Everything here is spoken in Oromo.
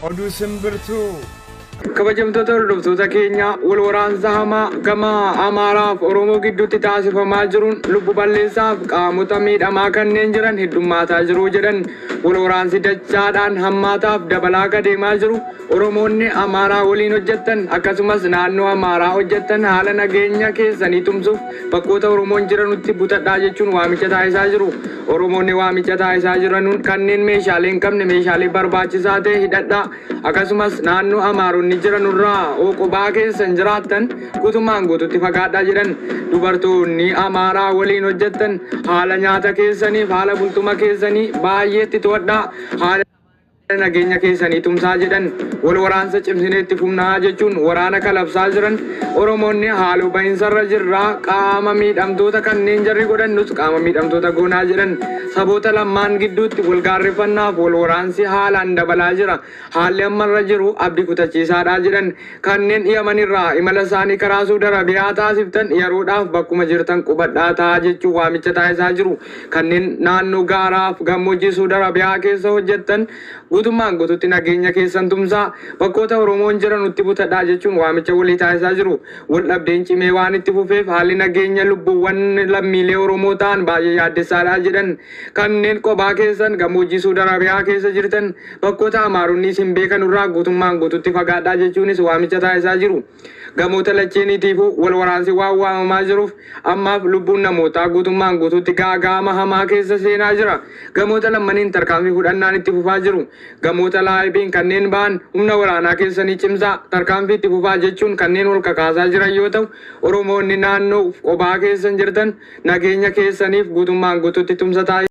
Oduu simbirtuu. Kabajamtoota hordoftoota keenyaa, wal waraansa hamaa gama Amaaraaf Oromoo gidduutti taasifamaa jiruun lubbu balleessaaf qaamota miidhamaa kanneen jiran heddummaataa jiru jedhan. Wal waraansi dachaadhaan hammaataaf dabalaa akka deemaa jiru, Oromoonni Amaaraa waliin hojjettan akkasumas naannoo Amaaraa hojjettan haala nageenya keessanii tumsuuf bakkoota Oromoon jiranutti butadhaa jechuun waamicha taasisaa jiru. Oromoonni waamicha taasisaa jiranuun kanneen meeshaalee hin qabne meeshaalee barbaachisaa ta'e hidhadhaa, akkasumas naannoo Amaaronni jiranurraa qobaa keessan jiraattan guutummaan guututti fagaadhaa jedhan. Dubartoonni Amaaraa waliin hojjettan haala nyaata keessaniif haala bultuma keessanii baay'eetti to'adhaa, haala nageenya keessanii tumsaa jedhan. Wal waraansa cimsinee itti fufnaa jechuun waraana kalabsaa jiran. Oromoonni haaloo bahinsarra jirraa, qaama miidhamtoota kanneen jarri godhannus qaama miidhamtoota goonaa jedhan. Saboota lamaan gidduutti wal gaarreeffannaaf wal waraansi haalaan dabalaa jira. Haalli ammarra jiru abdii kutachiisaadha jedhan. Kanneen Yamanirraa imala isaanii karaa Suudi Arabiyaa taasiftan yeroodhaaf bakkuma jirtan qubadhaa ta'a jechuun waamicha taasisaa jiru. Kanneen naannoo gaaraaf gammoojjii Suudi Arabiyaa keessa hojjettan guutummaan guututti nageenya keessan tumsaa, bakkoota Oromoon jiranutti butadhaa jechuun waamicha walii taasisaa jiru. Wal dhabdeen cimee waan itti fufeef haalli nageenya lubbuuwwan lammiilee Oromoo ta'an baay'ee yaaddessaadha jedhan. Kanneen qophaa keessan gammoojjii Suudi Arabiyaa keessa jirtan bakkoota Amaaronni isin beekanurraa guutummaan guututti fagaadhaa jechuunis waamicha taasisaa jiru. Gamoota lacheeniitiifuu wal waraansi waan waamamaa jiruuf ammaaf lubbuun namootaa guutummaan guututti gaaga'ama hamaa keessa seenaa jira. Gamoota lammaniin tarkaanfii fudhannaan itti fufaa jiru. Gamoota laayibiin kanneen ba'an humna waraanaa keessanii cimsaa, tarkaanfii itti fufaa jechuun kanneen wal kakaasaa jiran yoo ta'u, Oromoonni naannoo qophaa keessan jirtan nageenya keessaniif guutummaan guututti tumsa taasisaa.